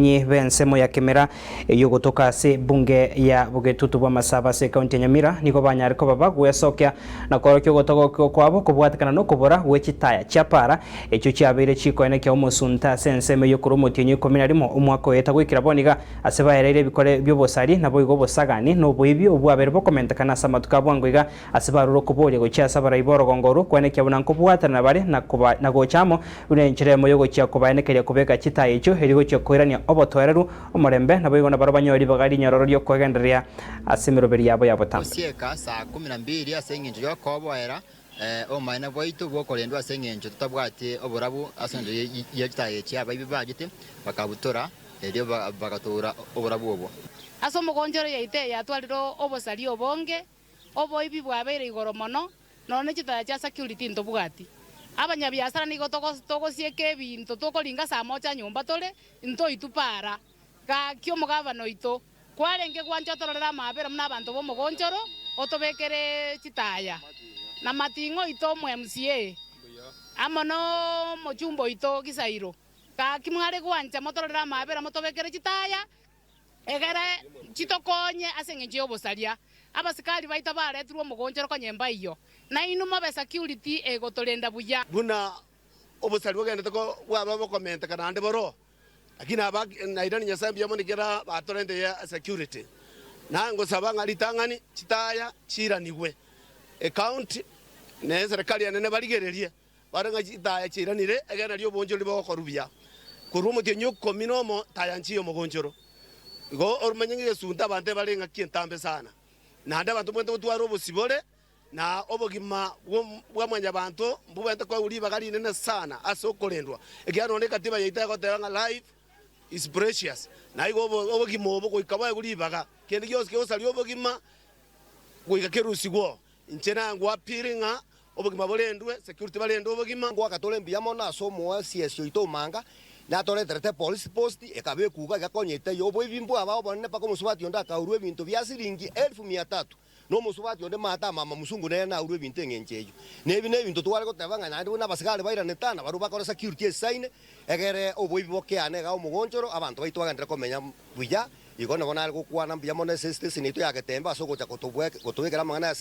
Abamenyi b'ensemo ya Kemera eyio gotoka ase ebunge ya bogetutu bw'amasabo ase ekaunti ya Nyamira nigo banyare koba bagwesokia na koorokia ogotogokigwa kwabo kobwatekana nokobora gwe chitaya chia para echio chiabeire chikoenekia omosunte ase ensemo eyio korwa omotienyi o ikomi na rimo omwaka oeta goikera bono iga ase baereire ebikore bi'obosari naboigo obosagani na oboibi obwabeire bokomentekana ase amatuko a bwango iga Ase barure okoboria gochia ase abarai b'orogongo orwo, kwenekia buna nkobwatanana bare na koba na gocha amo, buna enchera eyemo y'ogochia kobaenekeria kobeka chitaaya echio, erio gochia koirania obotoereru, omorembe, naboigo nabarabwo banyore ribaga rinyororo ri'okwegendereria ase emeroberi yabo ya botambe. Gosieka saa kumi na mbili ase engencho y'okoboera obomaene bwaito bw'okorendwa ase engencho totabwati oborabu ase engencho ye chitaaya echi abaibi bachete bakabutora erio bagatoura oborabu obwo. Ase omogonchoro yaito eye yatwarire obosaria obonge, Oboibi bwabeire igoro mono, nonya ne chitaya chia security ntobwati. Abanyabiasara nigo togosieka ebinto tokoringa saa moja nyomba tore, ntoitwe para. Gaki omogabana oito, kwarenge gwancha otororere amaabera buna abanto b'omogonchoro, otobekere chitaya. Na mating'o oito omo MCA, amo nomochumba oito Gisairo, gaki mware gwancha motororere amaabera motobekere chitaya, Egere chitokonye ase engencho y'obosaria. Abasikari baito baretirwe omogonchoro konya embaiyo, na inwe mobe security egotorenda buya. Buna obosaria bogendete bwaba bokomenteka naende boroo, lakini aba nairani Nyasae mbuya mono ekero batorentire security. Naye ngosaba ng'a ritang'ani chitaya chiiranigwe, ecounty na eserekari enene barigererie. Barore ng'a chitaya chiairanire, egere nario oboonchoreri bogokorwa buya. Korwa omotienyi o ikomi nomo taya nchiye omogonchoro. Igo oromanye ng'a egesunte abanto ebare engaki entambe sana. Naende abanto mbwenerete gotwara obosibore, na obogima bwa mwanyabanto mbobwenerete koegwa ribaga rinene sana ase okorendwa, ekiagera nonya ekatiba yaito egoteba ng'a life is precious, na igo obogima obo goika boegwe ribaga. Kende gionsi kegosaria obogima goika kerusigwe oo. Inche nagwapire ng'a obogima borendwe, security barende obogima. Ngoaka tore mbuya mono ase omoasiesi oito omanga, natoreterete epolice post ekaba ekuga egakonyete eyio oboibi mbwaba obonene mpaka omosubati onde akaurwa ebinto bia siringi elfu mia tatu na omosubati onde maate amama musungu nere naurwe ebinto eng'encho eyio. Na ebi nebinto tware goteba ng'a naende buna abasigari bairanete aa nabarobwo bakore security esaine egere oboibi bokeane igaa omogonchoro abanto baito bagenderere komenya buya. Igo nabo nare gokwana mbuya mono ase esiteseni yaito ya Getembe ase ogocha gotobekera amang'ana ase.